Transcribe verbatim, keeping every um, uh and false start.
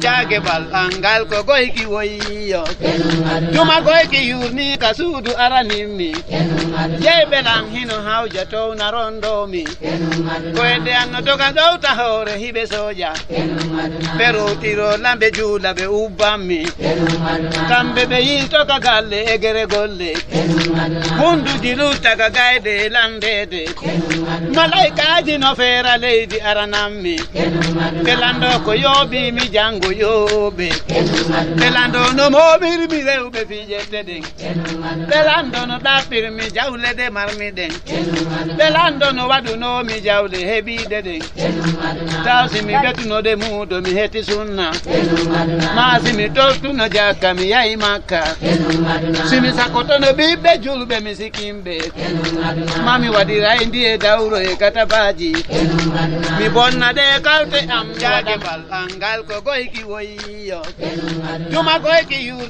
Jaage balɗal ngal ko goyki woyiyo. Tuma goyki yurni ka suudu aranimmi. Jey belan hino hawja towna rondomi. Ko edde an no doga ɗowta hoore hiɓe soja. Ɓe rowtiro lamɓe juula ɓe ubbanmi. Kamɓe ɓe yilto ka galle e gere golle. Hunduji lutta ka gayde e landeede. Malaykaaji no feera leydi aranammi. Ɓe lanndo ko yooɓi mi janngo yooɓe. Ɓe lanndo no mooɓirmi rewɓe fijette ɗen. Ɓe lanndo no ɗaɓɓirmi jawle ɗe marmi ɗen. Ɓe lanndo no waɗunoomi jawle heɓiiɗe ɗen. Taw si mi ɓetuno ɗe muudo mi heti sunna. Maa si mi toltuno jakka mi yahi makka. Si mi sakkotono ɓiɓɓe julɓe mi sikinɓe. Ma mi waɗiray ndiye dawro e katabaaji. Mi bonna ɗe kalte am jaage balɗal ngal ko goyki woyiyo. Tuma goyki yur